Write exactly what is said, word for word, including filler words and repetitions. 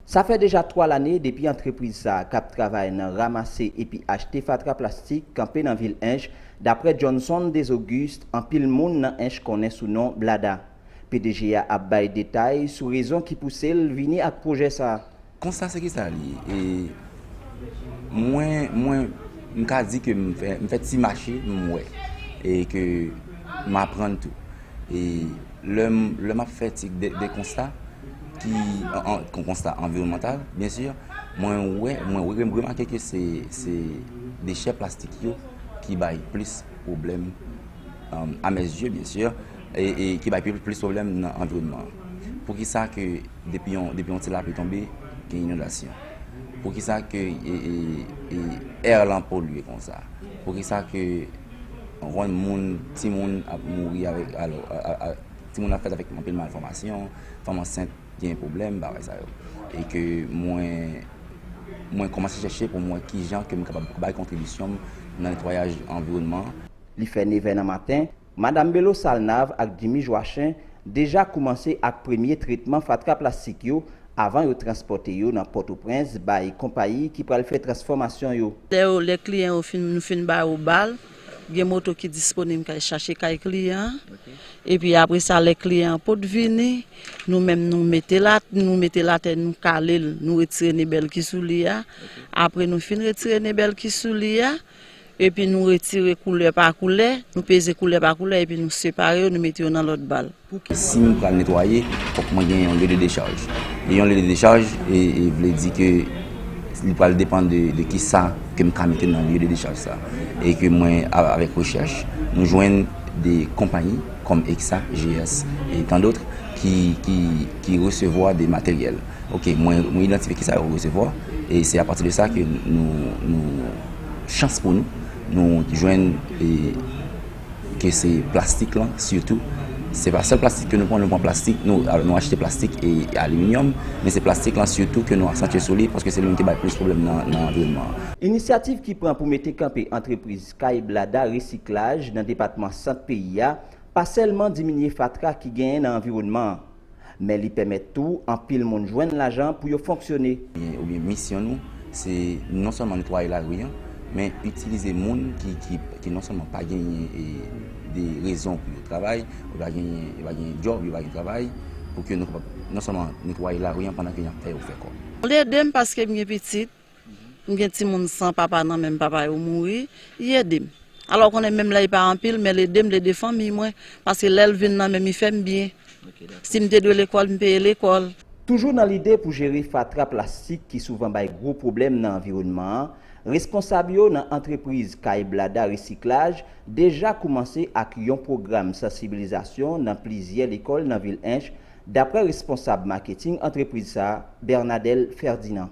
Sa fè deja twa lane depi antrepriz sa a k ap travay nan ranmase epi achte fatra plastik kanpe nan vil Ench, daprè Johnson Desauguste, anpil moun nan Ench konnen sou non Blada. P D G a ap bay detay sou rezon ki pouse l vini ak pwojè sa a. Konsta se ki sa li ye. E mwen, mwen, m ka di ke m fè, m fè ti mache, m wè. E ke m aprann tou. E lè m, lè m ap fè ti de, de konsta, ki, an, an, kon konsta anviwònmantal, byen si, mwen wè, mwen re-, remake ke se, se dechè plastik yo ki bay plis pwoblèm, um, à mes yeux, byen si, e, e ki bay plis, plis pwoblèm nan anviwònman an. Poukisa ke depi yon, depi yon ti lapli tonbe, gen inondasyon? Poukisa ke, e, e, e, air lan polye konsa? Poukisa ke yon moun, timoun ap mouri avèk, alò, a, a, a, timoun ap fèt avèk anpil malfòmasyon, fanm ansent gen pwoblèm, bagay sa yo. E ke mwen, mwen kòmanse chèche pou m wè kijan ke m kapab bay kontribisyon m nan netwayaj anviwònman an. Li fè nevè nan maten, Madam Belo Salnav ak Jimmy Joachin deja koumanse ak premye tretman fatra plastik yo avan yo transpòte yo nan Pòtoprens bay konpayi ki pral fè transfòmasyon yo. Lè yo, lè kliyan yo fin, nou fin ba yo bal, gen moto ki disponib k al chache kay kliyan an. Epi apre sa, lè kliyan an pot vini, nou menm nou mete la, nou mete l atè, nou kale l, nou retire nebèl ki sou li a. Apre nou fin retire nebèl ki sou li a, epi nou retire koulè pa koulè, nou peze koulè pa koulè, epi nou separe yo, nou mete yo nan lòt bal. Si m pral netwaye, fòk mwen gen yon lye de dechaj. E yon lye de dechaj, e, e vle di ke li pral depann de, de kisa ke m ka mete nan lye de dechaj sa. E ke mwen, a, avèk rechèch, nou jwenn de konpayi kòm Exa, G S, e tant d'autres, ki, ki, ki resevwa de materyèl. Ok, mwen, mwen idantifye kisa yo resevwa, e se apati de sa ke nou, nou, chans pou nou, nou jwenn, e, ke se plastik lan, sitou. Se pa sèl plastik ke nou pran, nou pran plastik, nou, nou achte plastik e aliminyòm, men se plastik lan sitou ke nou aksantye sou li, paske se li menm ki bay plis pwoblèm nan, nan anviwònman an. Inisyativ ki pran pou mete kanpe antrepriz Kay Blada Resiklaj nan depatman Sant peyi a, pa sèlman diminye fatra ki genyen nan anviwònman an, men li pèmèt tou anpil moun jwenn lajan pou yo fonksyone. Oubyen misyon nou, se non sèlman netwaye lari an, men itilize moun ki, ki, ki non sèlman pa genyen, e, de rezon pou yo travay, yo pa genyen, yo pa genyen djòb, yo pa gen travay, pou ke nou kapab non sèlman netwaye lari an pandan ke n ap fè yo fè kòb. Li ede m paske m gen pitit, m gen timoun san papa nan menm papa yo mouri, li ede m. Alò, ou konnen menm lè li pa anpil, men l ede m, l ede fanmi mwen, paske lè l vin nan men m, li fè m byen. Si m te dwe lekòl, m peye lekòl. Toujou nan lide pou jere fatra plastik ki souvan bay gwo pwoblèm nan anviwònman an, responsab yo nan antrepriz Kay Blada Resiklaj deja koumanse ak yon pwogram sansibilizasyon nan plizyè lekòl nan vil Ench, daprè responsab maketing antrepriz sa a, Bernadel Ferdinand.